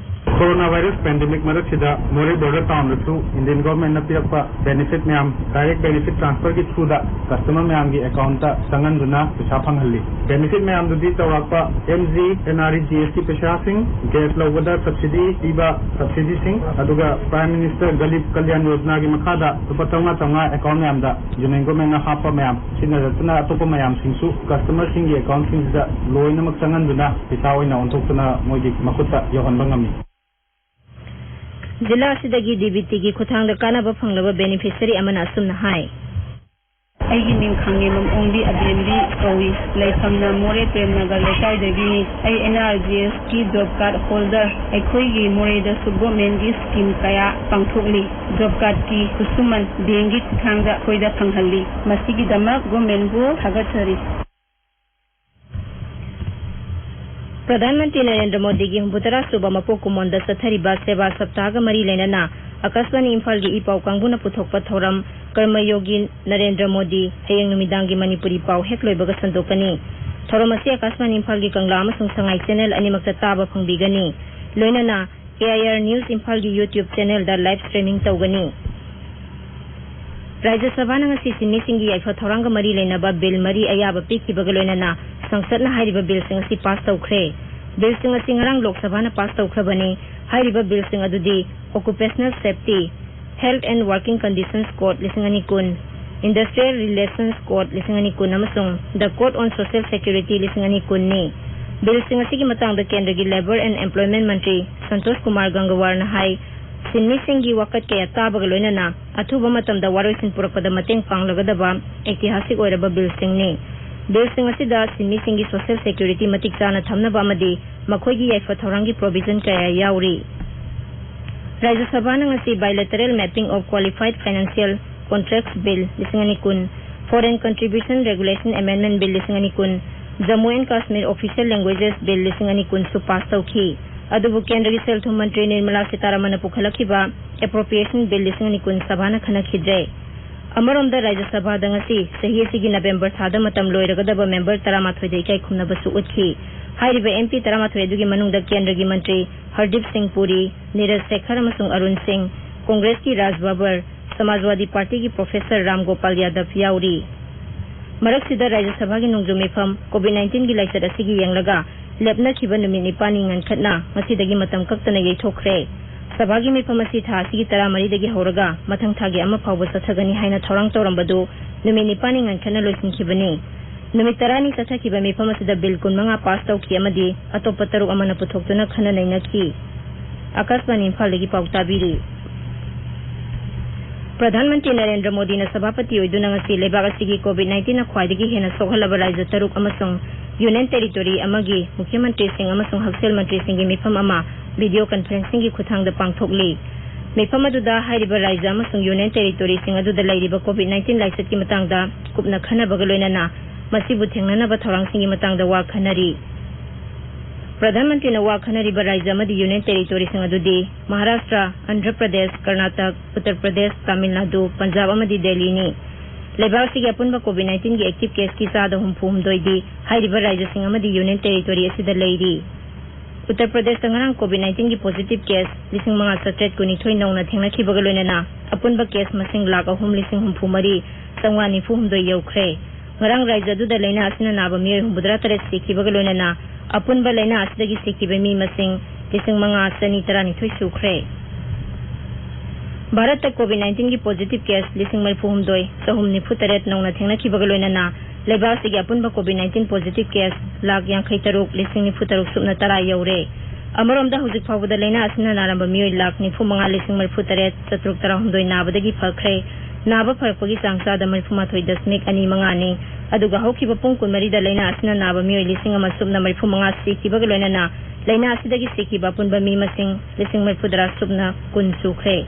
Coronavirus pandemic ꯃꯔꯛꯁꯤꯗ ꯃꯣꯔꯦ border town ꯗꯁꯨ Indian government ꯅ ꯄꯤꯔꯛꯄ benefit ꯃꯌꯥꯝ, direct benefit transfer ꯒꯤ through ꯗ customer ꯃꯌꯥꯝꯒꯤ account ꯇ ꯆꯪꯍꯟꯗꯨꯅ ꯄꯩꯁꯥ ꯐꯪꯍꯜꯂꯤ꯫ Benefit ꯃꯌꯥꯝꯗꯨꯗꯤ ꯆꯥꯎꯔꯥꯛꯄ M G N R E G S ꯀꯤ ꯄꯩꯁꯥꯁꯤꯡ, gas ꯂꯧꯕꯗ subsidy ꯄꯤꯕ subsidy ꯁꯤꯡ, ꯑꯗꯨꯒ Prime Minister Garib Kalyan Yojana ꯒꯤ ꯃꯈꯥꯗ ꯂꯨꯄꯥ ꯆꯥꯝꯃꯉꯥ ꯆꯥꯝꯃꯉꯥ account ꯃꯌꯥꯝꯗ Union government ꯅ ꯍꯥꯞꯄ ꯃꯌꯥꯝ, ꯁꯤꯅ ꯅꯠꯇꯅ ꯑꯇꯣꯞꯄ ꯃꯌꯥꯝꯁꯤꯡꯁꯨ customer ꯁꯤꯡꯒꯤ account ꯁꯤꯡꯁꯤꯗ ꯂꯣꯏꯅꯃꯛ ꯆꯪꯍꯟꯗꯨꯅ ꯄꯩꯁꯥ ꯑꯣꯏꯅ ꯑꯣꯟꯊꯣꯛꯇꯨꯅ ꯃꯣꯏꯒꯤ ꯃꯈꯨꯠꯇ ꯌꯧꯍꯟꯕ ꯉꯝꯃꯤ꯫ ꯖꯤꯂꯥ ꯑꯁꯤꯗꯒꯤ D B T ꯒꯤ ꯈꯨꯠꯊꯥꯡꯗ ꯀꯥꯟꯅꯕ ꯐꯪꯂꯕ beneficiary ꯑꯃꯅ ꯑꯁꯨꯝꯅ ꯍꯥꯏ꯫ ꯑꯩꯒꯤ ꯃꯤꯡ ꯈꯥꯡꯉꯦꯝꯕꯝ ꯑꯣꯡꯕꯤ ꯑꯕꯦꯝꯕꯤ ꯀꯧꯏ꯫ ꯂꯩꯐꯝꯅ ꯃꯣꯔꯦ ꯄ꯭ꯔꯦꯝꯅꯒꯔ ꯂꯩꯀꯥꯏꯗꯒꯤꯅꯤ꯫ ꯑꯩ N R G S ꯀꯤ job card holder꯫ ꯑꯩꯈꯣꯏꯒꯤ ꯃꯣꯔꯦꯗꯁꯨ government ꯀꯤ scheme ꯀꯌꯥ ꯄꯥꯡꯊꯣꯛꯂꯤ꯫ Job card ꯀꯤ ꯈꯨꯠꯁꯨꯃꯟ bank ꯀꯤ ꯈꯨꯠꯊꯥꯡꯗ ꯑꯩꯈꯣꯏꯗ ꯐꯪꯍꯜꯂꯤ꯫ ꯃꯁꯤꯒꯤꯗꯃꯛ government ꯕꯨ ꯊꯥꯒꯠꯆꯔꯤ꯫ ꯄ꯭ꯔꯙꯥꯟ ꯃꯟꯇ꯭ꯔꯤ ꯅꯔꯦꯟꯗ꯭ꯔ ꯃꯣꯗꯤꯒꯤ ꯍꯨꯝꯐꯨꯇꯔꯥ ꯁꯨꯕ ꯃꯄꯣꯛ ꯀꯨꯝꯑꯣꯟꯗ ꯆꯠꯊꯔꯤꯕ ꯁꯦꯕꯥ ꯁꯞꯇꯥꯍꯒ ꯃꯔꯤ ꯂꯩꯅꯅ ꯑꯀꯥꯁꯕꯥꯅꯤ ꯏꯝꯐꯥꯜꯒꯤ ꯏ ꯄꯥꯎ ꯀꯥꯡꯕꯨꯅ ꯄꯨꯊꯣꯛꯄ ꯊꯧꯔꯝ ꯀꯔꯃꯌꯣꯒꯤ ꯅꯔꯦꯟꯗ꯭ꯔ ꯃꯣꯗꯤ ꯍꯌꯦꯡ ꯅꯨꯃꯤꯗꯥꯡꯒꯤ ꯃꯅꯤꯄꯨꯔꯤ ꯄꯥꯎ ꯍꯦꯛ ꯂꯣꯏꯕꯒ ꯁꯟꯗꯣꯛꯀꯅꯤ꯫ ꯊꯧꯔꯝ ꯑꯁꯤ ꯑꯀꯥꯁꯕꯥꯅꯤ ꯏꯝꯐꯥꯜꯒꯤ ꯀꯪꯂꯥ ꯑꯃꯁꯨꯡ ꯁꯉꯥꯏ channel ꯑꯅꯤꯃꯛꯇ ꯇꯥꯕ ꯐꯪꯕꯤꯒꯅꯤ꯫ ꯂꯣꯏꯅꯅ ꯑꯦ ꯑꯥꯏ ꯑꯥꯔ ꯅ꯭ꯌꯨꯁ ꯏꯝꯐꯥꯜꯒꯤ YouTube ꯆꯦꯅꯦꯜꯗ ꯂꯥꯏꯚ ꯁ꯭ꯇ꯭ꯔꯤꯃꯤꯡ ꯇꯧꯒꯅꯤ꯫ ꯔꯥꯖ꯭ꯌ ꯁꯚꯥꯅ ꯉꯁꯤ ꯁꯤꯟꯃꯤꯁꯤꯡꯒꯤ ꯌꯥꯏꯐ ꯊꯧꯔꯥꯡꯒ ꯃꯔꯤ ꯂꯩꯅꯕ ꯕꯤꯜ ꯃꯔꯤ ꯑꯌꯥꯕ ꯄꯤꯈꯤꯕꯒ ꯂꯣꯏꯅꯅ ꯁꯪꯁꯠꯅ ꯍꯥꯏꯔꯤꯕ ꯕꯤꯜꯁꯤꯡ ꯑꯁꯤ ꯄꯥꯁ ꯇꯧꯈ꯭ꯔꯦ꯫ ꯕꯤꯜꯁꯤꯡ ꯑꯁꯤ ꯉꯔꯥꯡ ꯂꯣꯛ ꯁꯚꯥꯅ ꯄꯥꯁ ꯇꯧꯈ꯭ꯔꯕꯅꯤ꯫ ꯍꯥꯏꯔꯤꯕ ꯕꯤꯜꯁꯤꯡ ꯑꯗꯨꯗꯤ Occupational Safety, Health and Working Conditions Code ꯂꯤꯁꯤꯡ ꯑꯅꯤ ꯀꯨꯟ, Industrial Relations Code ꯂꯤꯁꯤꯡ ꯑꯅꯤ ꯀꯨꯟ ꯑꯃꯁꯨꯡ The Code on Social Security ꯂꯤꯁꯤꯡ ꯑꯅꯤ ꯀꯨꯟꯅꯤ꯫ ꯕꯤꯜꯁꯤꯡ ꯑꯁꯤꯒꯤ ꯃꯇꯥꯡꯗ ꯀꯦꯟꯗ꯭ꯔꯒꯤ Labour and Employment ꯃꯟꯇ꯭ꯔꯤ ꯁꯟꯇꯣꯁ ꯀꯨꯃꯥꯔ ꯒꯪꯒꯋꯥꯔꯅ ꯍꯥꯏ, ꯁꯤꯟꯃꯤꯁꯤꯡꯒꯤ ꯋꯥꯀꯠ ꯀꯌꯥ ꯇꯥꯕꯒ ꯂꯣꯏꯅꯅ ꯑꯊꯨꯕ ꯃꯇꯝꯗ ꯋꯥꯔꯣꯏꯁꯤꯟ ꯄꯨꯔꯛꯄꯗ ꯃꯇꯦꯡ ꯄꯥꯡꯂꯒꯗꯕ ꯑꯩꯇꯤꯍꯥꯁꯤꯛ ꯑꯣꯏꯔꯕ ꯕꯤꯜꯁꯤꯡꯅꯤ꯫ ꯕꯤꯜꯁꯤꯡ ꯑꯁꯤꯗ ꯁꯤꯟꯃꯤꯁꯤꯡꯒꯤ social security ꯃꯇꯤꯛ ꯆꯥꯅ ꯊꯝꯅꯕ ꯑꯃꯗꯤ ꯃꯈꯣꯏꯒꯤ ꯌꯥꯏꯐ ꯊꯧꯔꯥꯡꯒꯤ provision ꯀꯌꯥ ꯌꯥꯎꯔꯤ꯫ ꯔꯥꯖ꯭ꯌ ꯁꯚꯥꯅ ꯉꯁꯤ Bilateral Mapping of Qualified Financial Contracts Bill ꯂꯤꯁꯤꯡ ꯑꯅꯤ ꯀꯨꯟ, Foreign Contribution Regulation Amendment Bill ꯂꯤꯁꯤꯡ ꯑꯅꯤ ꯀꯨꯟ, Jammu and Kashmir Official Languages Bill ꯂꯤꯁꯤꯡ ꯑꯅꯤ ꯀꯨꯟꯁꯨ ꯄꯥꯁ ꯇꯧꯈꯤ꯫ ꯑꯗꯨꯕꯨ ꯀꯦꯟꯗ꯭ꯔꯒꯤ ꯁꯦꯜ ꯊꯨꯝ ꯃꯟꯇ꯭ꯔꯤ ꯅꯤꯔꯃꯂꯥ ꯁꯤꯇꯥꯔꯥꯃꯟꯅ ꯄꯨꯈꯠꯂꯛꯈꯤꯕ Appropriation Bill ꯂꯤꯁꯤꯡ ꯑꯅꯤ ꯀꯨꯟ ꯁꯚꯥꯅ ꯈꯟꯅꯈꯤꯗ꯭ꯔꯦ꯫ ꯑꯃꯔꯣꯝꯗ ꯔꯥꯖ꯭ꯌ ꯁꯚꯥꯗ ꯉꯁꯤ ꯆꯍꯤ ꯑꯁꯤꯒꯤ ꯅꯕꯦꯝꯕꯔ ꯊꯥꯗ ꯃꯇꯝ ꯂꯣꯏꯔꯒꯗꯕ ꯃꯦꯝꯕꯔ ꯇꯔꯥꯃꯥꯊꯣꯏꯗ ꯏꯀꯥꯏ ꯈꯨꯝꯅꯕꯁꯨ ꯎꯠꯈꯤ꯫ ꯍꯥꯏꯔꯤꯕ ꯑꯦꯝ ꯄꯤ ꯇꯔꯥꯃꯥꯊꯣꯏ ꯑꯗꯨꯒꯤ ꯃꯅꯨꯡꯗ ꯀꯦꯟꯗ꯭ꯔꯒꯤ ꯃꯟꯇ꯭ꯔꯤ ꯍꯔꯗꯤꯞ ꯁꯤꯡ ꯄꯨꯔꯤ, ꯅꯤꯔꯖ ꯁꯦꯈꯔ ꯑꯃꯁꯨꯡ ꯑꯔꯨꯟ ꯁꯤꯡ, ꯀꯣꯡꯒ꯭ꯔꯦꯁꯀꯤ ꯔꯥꯖ ꯕꯕꯔ, ꯁꯃꯥꯖꯋꯥꯗꯤ ꯄꯥꯔꯇꯤꯒꯤ ꯄ꯭ꯔꯣꯐꯦꯁꯔ ꯔꯥꯝ ꯒꯣꯄꯥꯜ ꯌꯥꯗꯕ ꯌꯥꯎꯔꯤ꯫ ꯃꯔꯛꯁꯤꯗ ꯔꯥꯖ꯭ꯌ ꯁꯚꯥꯒꯤ ꯅꯣꯡꯖꯨ ꯃꯤꯐꯝ COVID nineteen ꯒꯤ ꯂꯥꯏꯆꯠ ꯑꯁꯤꯒꯤ ꯌꯦꯡꯂꯒ ꯂꯦꯞꯅꯈꯤꯕ ꯅꯨꯃꯤꯠ ꯅꯤꯄꯥꯟꯅꯤ ꯉꯟꯈꯠꯅ ꯉꯁꯤꯗꯒꯤ ꯃꯇꯝ ꯀꯛꯇꯅ ꯌꯩꯊꯣꯛꯈ꯭ꯔꯦ꯫ ꯁꯚꯥꯒꯤ ꯃꯤꯐꯝ ꯑꯁꯤ ꯊꯥ ꯑꯁꯤꯒꯤ ꯇꯔꯥꯃꯔꯤꯗꯒꯤ ꯍꯧꯔꯒ ꯃꯊꯪ ꯊꯥꯒꯤ ꯑꯃ ꯐꯥꯎꯕ ꯆꯠꯊꯒꯅꯤ ꯍꯥꯏꯅ ꯊꯧꯔꯥꯡ ꯇꯧꯔꯝꯕꯗꯨ ꯅꯨꯃꯤꯠ ꯅꯤꯄꯥꯟꯅꯤ ꯉꯟꯈꯠꯅ ꯂꯣꯏꯁꯤꯟꯈꯤꯕꯅꯤ꯫ ꯅꯨꯃꯤꯠ ꯇꯔꯥꯅꯤ ꯆꯠꯊꯈꯤꯕ ꯃꯤꯐꯝ ꯑꯁꯤꯗ ꯕꯤꯜ ꯀꯨꯟꯃꯉꯥ ꯄꯥꯁ ꯇꯧꯈꯤ ꯑꯃꯗꯤ ꯑꯇꯣꯞꯄ ꯇꯔꯨꯛ ꯑꯃꯅ ꯄꯨꯊꯣꯛꯇꯨꯅ ꯈꯟꯅ ꯅꯩꯅꯈꯤ꯫ ꯑꯀꯥꯁꯕꯥꯅꯤ ꯏꯝꯐꯥꯜꯗꯒꯤ ꯄꯥꯎ ꯇꯥꯕꯤꯔꯤ꯫ ꯄ꯭ꯔꯙꯥꯟ ꯃꯟꯇ꯭ꯔꯤ ꯅꯔꯦꯟꯗ꯭ꯔ ꯃꯣꯗꯤꯅ ꯁꯚꯥꯄꯇꯤ ꯑꯣꯏꯗꯨꯅ ꯉꯁꯤ ꯂꯩꯕꯥꯛ ꯑꯁꯤꯒꯤ COVID nineteen ꯅ ꯈ꯭ꯋꯥꯏꯗꯒꯤ ꯍꯦꯟꯅ ꯁꯣꯛꯍꯜꯂꯕ ꯔꯥꯖ꯭ꯌ ꯇꯔꯨꯛ ꯑꯃꯁꯨꯡ ꯌꯨꯅꯤꯌꯟ ꯇꯦꯔꯤꯇꯣꯔꯤ ꯑꯃꯒꯤ ꯃꯨꯈ꯭ꯌ ꯃꯟꯇ꯭ꯔꯤꯁꯤꯡ ꯑꯃꯁꯨꯡ ꯍꯛꯁꯦꯜ ꯃꯟꯇ꯭ꯔꯤꯁꯤꯡꯒꯤ ꯃꯤꯐꯝ ꯑꯃ video conferencing ꯒꯤ ꯈꯨꯠꯊꯥꯡꯗ ꯄꯥꯡꯊꯣꯛꯂꯤ꯫ ꯃꯤꯐꯝ ꯑꯗꯨꯗ ꯍꯥꯏꯔꯤꯕ ꯔꯥꯖ꯭ꯌ ꯑꯃꯁꯨꯡ ꯌꯨꯅꯤꯌꯟ ꯇꯦꯔꯤꯇꯣꯔꯤꯁꯤꯡ ꯑꯗꯨꯗ ꯂꯩꯔꯤꯕ COVID nineteen ꯂꯥꯏꯆꯠꯀꯤ ꯃꯇꯥꯡꯗ ꯀꯨꯞꯅ ꯈꯟꯅꯕꯒ ꯂꯣꯏꯅꯅ ꯃꯁꯤꯕꯨ ꯊꯦꯡꯅꯅꯕ ꯊꯧꯔꯥꯡꯁꯤꯡꯒꯤ ꯃꯇꯥꯡꯗ ꯋꯥ ꯈꯟꯅꯔꯤ꯫ ꯄ꯭ꯔꯙꯥꯟ ꯃꯟꯇ꯭ꯔꯤꯅ ꯋꯥ ꯈꯟꯅꯔꯤꯕ ꯔꯥꯖ꯭ꯌ ꯑꯃꯗꯤ ꯌꯨꯅꯤꯌꯟ ꯇꯦꯔꯤꯇꯣꯔꯤꯁꯤꯡ ꯑꯗꯨꯗꯤ ꯃꯍꯥꯔꯥꯁꯇ꯭ꯔ, ꯑꯟꯙ꯭ꯔ ꯄ꯭ꯔꯗꯦꯁ, ꯀꯔꯅꯥꯇꯛ, ꯎꯠꯇꯔ ꯄ꯭ꯔꯗꯦꯁ, ꯇꯥꯃꯤꯜ ꯅꯥꯗꯨ, ꯄꯟꯖꯥꯕ ꯑꯃꯗꯤ ꯗꯦꯜꯂꯤꯅꯤ꯫ ꯂꯩꯕꯥꯛ ꯑꯁꯤꯒꯤ ꯑꯄꯨꯟꯕ COVID nineteen ꯒꯤ active case ꯀꯤ ꯆꯥꯗ ꯍꯨꯝꯐꯨ ꯍꯨꯝꯗꯣꯏꯗꯤ ꯍꯥꯏꯔꯤꯕ ꯔꯥꯖ꯭ꯌꯁꯤꯡ ꯑꯃꯗꯤ ꯌꯨꯅꯤꯌꯟ ꯇꯦꯔꯤꯇꯣꯔꯤ ꯑꯁꯤꯗ ꯂꯩꯔꯤ꯫ ꯎꯠꯇꯔ ꯄ꯭ꯔꯗꯦꯁꯇ ꯉꯔꯥꯡ COVID nineteen ꯒꯤ positive case ꯂꯤꯁꯤꯡ ꯃꯉꯥ ꯆꯥꯇ꯭ꯔꯦꯠ ꯀꯨꯟꯅꯤꯊꯣꯏ ꯅꯧꯅ ꯊꯦꯡꯅꯈꯤꯕꯒ ꯂꯣꯏꯅꯅ ꯑꯄꯨꯟꯕ case ꯃꯁꯤꯡ ꯂꯥꯈ ꯑꯍꯨꯝ ꯂꯤꯁꯤꯡ ꯍꯨꯝꯐꯨ ꯃꯔꯤ ꯆꯥꯝꯃꯉꯥ ꯅꯤꯐꯨ ꯍꯨꯝꯗꯣꯏ ꯌꯧꯈ꯭ꯔꯦ꯫ ꯉꯔꯥꯡ ꯔꯥꯖ꯭ꯌ ꯑꯗꯨꯗ ꯂꯥꯏꯅꯥ ꯑꯁꯤꯅ ꯅꯥꯕ ꯃꯤꯑꯣꯏ ꯍꯨꯝꯐꯨꯇꯔꯥ ꯇꯔꯦꯠ ꯁꯤꯈꯤꯕꯒ ꯂꯣꯏꯅꯅ ꯑꯄꯨꯟꯕ ꯂꯥꯏꯅꯥ ꯑꯁꯤꯗꯒꯤ ꯁꯤꯈꯤꯕ ꯃꯤ ꯃꯁꯤꯡ ꯂꯤꯁꯤꯡ ꯃꯉꯥ ꯆꯅꯤ ꯇꯔꯥꯅꯤꯊꯣꯏ ꯁꯨꯈ꯭ꯔꯦ꯫ ꯚꯥꯔꯠꯇ COVID nineteen ꯒꯤ positive case ꯂꯤꯁꯤꯡ ꯃꯔꯤꯐꯨ ꯍꯨꯝꯗꯣꯏ ꯆꯍꯨꯝ ꯅꯤꯐꯨ ꯇꯔꯦꯠ ꯅꯧꯅ ꯊꯦꯡꯅꯈꯤꯕꯒ ꯂꯣꯏꯅꯅ ꯂꯩꯕꯥꯛ ꯑꯁꯤꯒꯤ ꯑꯄꯨꯟꯕ COVID nineteen positive case lakh ꯌꯥꯡꯈꯩ ꯇꯔꯨꯛ ꯂꯤꯁꯤꯡ ꯅꯤꯐꯨ ꯇꯔꯨꯛ ꯁꯨꯞꯅ ꯇꯔꯥ ꯌꯧꯔꯦ꯫ ꯑꯃꯔꯣꯝꯗ, ꯍꯧꯖꯤꯛ ꯐꯥꯎꯕꯗ ꯂꯥꯏꯅꯥ ꯑꯁꯤꯅ ꯅꯥꯔꯝꯕ ꯃꯤꯑꯣꯏ ꯂꯥꯈ ꯅꯤꯐꯨ ꯃꯉꯥ ꯂꯤꯁꯤꯡ ꯃꯔꯤꯐꯨ ꯇꯔꯦꯠ ꯆꯥꯇ꯭ꯔꯨꯛ ꯇꯔꯥꯍꯨꯝꯗꯣꯏ ꯅꯥꯕꯗꯒꯤ ꯐꯈ꯭ꯔꯦ꯫ ꯅꯥꯕ ꯐꯔꯛꯄꯒꯤ ꯆꯥꯡ ꯆꯥꯗ ꯃꯔꯤꯐꯨ ꯃꯥꯊꯣꯏ ꯗꯁꯃꯤꯛ ꯑꯅꯤ ꯃꯉꯥꯅꯤ꯫ ꯑꯗꯨꯒ ꯍꯧꯈꯤꯕ ꯄꯨꯡ ꯀꯨꯟꯃꯔꯤꯗ ꯂꯥꯏꯅꯥ ꯑꯁꯤꯅ ꯅꯥꯕ ꯃꯤꯑꯣꯏ ꯂꯤꯁꯤꯡ ꯑꯃ ꯁꯨꯞꯅ ꯃꯔꯤꯐꯨ ꯃꯉꯥ ꯁꯤꯈꯤꯕꯒ ꯂꯣꯏꯅꯅ ꯂꯥꯏꯅꯥ ꯑꯁꯤꯗꯒꯤ ꯁꯤꯈꯤꯕ ꯑꯄꯨꯟꯕ ꯃꯤ ꯃꯁꯤꯡ ꯂꯤꯁꯤꯡ ꯃꯔꯤꯐꯨ ꯇꯔꯥ ꯁꯨꯞꯅ ꯀꯨꯟ ꯁꯨꯈ꯭ꯔꯦ꯫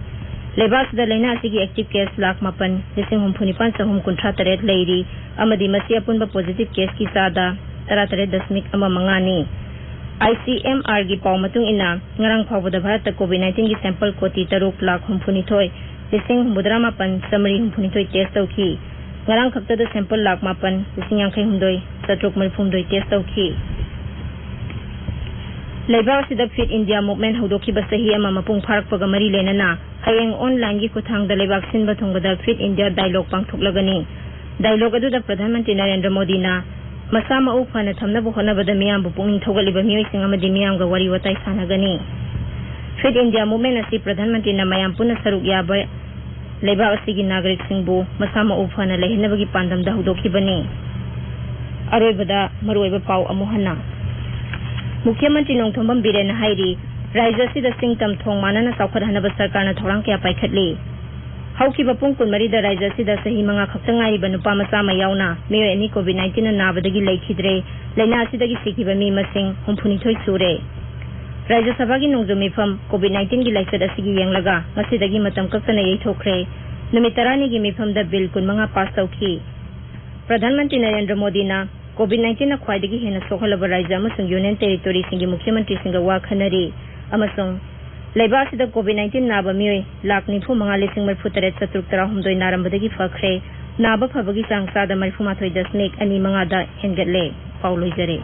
ꯂꯩꯕꯥꯛ ꯑꯁꯤꯗ ꯂꯥꯏꯅꯥ ꯑꯁꯤꯒꯤ active case ꯂꯥꯈ ꯃꯥꯄꯟ ꯂꯤꯁꯤꯡ ꯍꯨꯝꯐꯨ ꯅꯤꯄꯥꯟ ꯆꯍꯨꯝ ꯀꯨꯟꯊ꯭ꯔꯥ ꯇꯔꯦꯠ ꯂꯩꯔꯤ ꯑꯃꯗꯤ ꯃꯁꯤ ꯑꯄꯨꯟꯕ positive caseꯀꯤ ꯆꯥꯗ ꯇꯔꯥ ꯇꯔꯦꯠ ꯗꯁꯃꯤꯛ ꯑꯃ ꯃꯉꯥꯅꯤ꯫ ICMRꯒꯤ ꯄꯥꯎ ꯃꯇꯨꯡ ꯏꯟꯅ, ꯉꯔꯥꯡ ꯐꯥꯎꯕꯗ ꯚꯥꯔꯠꯇ COVID nineteenꯒꯤ sample ꯀꯣꯇꯤ ꯇꯔꯨꯛ ꯂꯥꯈ ꯍꯨꯝꯐꯨꯅꯤꯊꯣꯏ ꯂꯤꯁꯤꯡ ꯍꯨꯝꯐꯨꯇꯔꯥ ꯃꯥꯄꯟ ꯆꯥꯃꯔꯤ ꯍꯨꯝꯐꯨꯅꯤꯊꯣꯏ test ꯇꯧꯈꯤ꯫ ꯉꯔꯥꯡ ꯈꯛꯇꯗ sample ꯂꯥꯈ ꯃꯥꯄꯟ ꯂꯤꯁꯤꯡ ꯌꯥꯡꯈꯩ ꯍꯨꯝꯗꯣꯏ ꯆꯥꯇ꯭ꯔꯨꯛ ꯃꯔꯤꯐꯨ ꯍꯨꯝꯗꯣꯏ test ꯇꯧꯈꯤ꯫ ꯂꯩꯕꯥꯛ ꯑꯁꯤꯗ Fit India Movement ꯍꯧꯗꯣꯛꯈꯤꯕ ꯆꯍꯤ ꯑꯃ ꯃꯄꯨꯡ ꯐꯥꯔꯛꯄꯒ ꯃꯔꯤ ꯂꯩꯅꯅ ꯍꯌꯦꯡ onlineꯒꯤ ꯈꯨꯠꯊꯥꯡꯗ ꯂꯩꯕꯥꯛ ꯁꯤꯟꯕ ꯊꯨꯡꯕꯗ Fit India Dialogue ꯄꯥꯡꯊꯣꯛꯂꯒꯅꯤ꯫ Dialogue ꯑꯗꯨꯗ ꯄ꯭ꯔꯙꯥꯟ ꯃꯟꯇ꯭ꯔꯤ ꯅꯔꯦꯟꯗ꯭ꯔ ꯃꯣꯗꯤꯅ ꯃꯁꯥ ꯃꯎ ꯐꯅ ꯊꯝꯅꯕ ꯍꯣꯠꯅꯕꯗ ꯃꯤꯌꯥꯝꯕꯨ ꯄꯨꯛꯅꯤꯡ ꯊꯧꯒꯠꯂꯤꯕ ꯃꯤꯑꯣꯏꯁꯤꯡ ꯑꯃꯗꯤ ꯃꯤꯌꯥꯝꯒ ꯋꯥꯔꯤ ꯋꯥꯇꯥꯏ ꯁꯥꯟꯅꯒꯅꯤ꯫ Fit India Movement ꯑꯁꯤ ꯄ꯭ꯔꯙꯥꯟ ꯃꯟꯇ꯭ꯔꯤꯅ ꯃꯌꯥꯝ ꯄꯨꯟꯅ ꯁꯔꯨꯛ ꯌꯥꯕ ꯂꯩꯕꯥꯛ ꯑꯁꯤꯒꯤ ꯅꯥꯒꯔꯤꯛꯁꯤꯡꯕꯨ ꯃꯁꯥ ꯃꯎ ꯐꯅ ꯂꯩꯍꯟꯅꯕꯒꯤ ꯄꯥꯟꯗꯝꯗ ꯍꯧꯗꯣꯛꯈꯤꯕꯅꯤ꯫ ꯑꯔꯣꯏꯕꯗ ꯃꯔꯨꯑꯣꯏꯕ ꯄꯥꯎ ꯑꯃꯨꯛ ꯍꯟꯅ꯫ ꯃꯨꯈ꯭ꯌ ꯃꯟꯇ꯭ꯔꯤ ꯅꯣꯡꯊꯣꯝꯕꯝ ꯕꯤꯔꯦꯟꯅ ꯍꯥꯏꯔꯤ, ꯔꯥꯖ꯭ꯌ ꯑꯁꯤꯗ ꯆꯤꯡ ꯇꯝ ꯊꯣꯡ ꯃꯥꯟꯅꯅ ꯆꯥꯎꯈꯠꯍꯟꯅꯕ ꯁꯔꯀꯥꯔꯅ ꯊꯧꯔꯥꯡ ꯀꯌꯥ ꯄꯥꯏꯈꯠꯂꯤ꯫ ꯍꯧꯈꯤꯕ ꯄꯨꯡ ꯀꯨꯟꯃꯔꯤꯗ ꯔꯥꯖ꯭ꯌ ꯑꯁꯤꯗ ꯆꯍꯤ ꯃꯉꯥ ꯈꯛꯇ ꯉꯥꯏꯔꯤꯕ ꯅꯨꯄꯥ ꯃꯆꯥ ꯑꯃ ꯌꯥꯎꯅ ꯃꯤꯑꯣꯏ ꯑꯅꯤ COVID nineteenꯅ ꯅꯥꯕꯗꯒꯤ ꯂꯩꯈꯤꯗ꯭ꯔꯦ꯫ ꯂꯥꯏꯅꯥ ꯑꯁꯤꯗꯒꯤ ꯁꯤꯈꯤꯕ ꯃꯤ ꯃꯁꯤꯡ ꯍꯨꯝꯐꯨꯅꯤꯊꯣꯏ ꯁꯨꯔꯦ꯫ ꯔꯥꯖ꯭ꯌ ꯁꯚꯥꯒꯤ ꯅꯣꯡꯖꯨ ꯃꯤꯐꯝ COVID nineteenꯒꯤ ꯂꯥꯏꯆꯠ ꯑꯁꯤꯒꯤ ꯌꯦꯡꯂꯒ ꯉꯁꯤꯗꯒꯤ ꯃꯇꯝ ꯀꯛꯇꯅ ꯌꯩꯊꯣꯛꯈ꯭ꯔꯦ꯫ ꯅꯨꯃꯤꯠ ꯇꯔꯥꯅꯤꯒꯤ ꯃꯤꯐꯝꯗ bill ꯀꯨꯟꯃꯉꯥ pass ꯇꯧꯈꯤ꯫ ꯄ꯭ꯔꯙꯥꯟ ꯃꯟꯇ꯭ꯔꯤ ꯅꯔꯦꯟꯗ꯭ꯔ ꯃꯣꯗꯤꯅ COVID nineteenꯅ ꯈ꯭ꯋꯥꯏꯗꯒꯤ ꯍꯦꯟꯅ ꯁꯣꯛꯍꯜꯂꯕ ꯔꯥꯖ꯭ꯌ ꯑꯃꯁꯨꯡ Union Territoryꯁꯤꯡꯒꯤ ꯃꯨꯈ꯭ꯌ ꯃꯟꯇ꯭ꯔꯤꯁꯤꯡꯒ ꯋꯥ ꯈꯟꯅꯔꯤ ꯑꯃꯁꯨꯡ ꯂꯩꯕꯥꯛ ꯑꯁꯤꯗ COVID nineteen ꯅꯥꯕ ꯃꯤꯑꯣꯏ ꯂꯥꯈ ꯅꯤꯐꯨ ꯃꯉꯥ ꯂꯤꯁꯤꯡ ꯃꯔꯤꯐꯨ ꯇꯔꯦꯠ ꯆꯥꯇ꯭ꯔꯨꯛ ꯇꯔꯥꯍꯨꯝꯗꯣꯏ ꯅꯥꯔꯝꯕꯗꯒꯤ ꯐꯈ꯭ꯔꯦ꯫ ꯅꯥꯕ ꯐꯕꯒꯤ ꯆꯥꯡ ꯆꯥꯗ ꯃꯔꯤꯐꯨ ꯃꯥꯊꯣꯏ ꯗꯁꯃꯤꯛ ꯑꯅꯤ ꯃꯉꯥꯗ ꯍꯦꯟꯒꯠꯂꯦ꯫ ꯄꯥꯎ ꯂꯣꯏꯖꯔꯦ꯫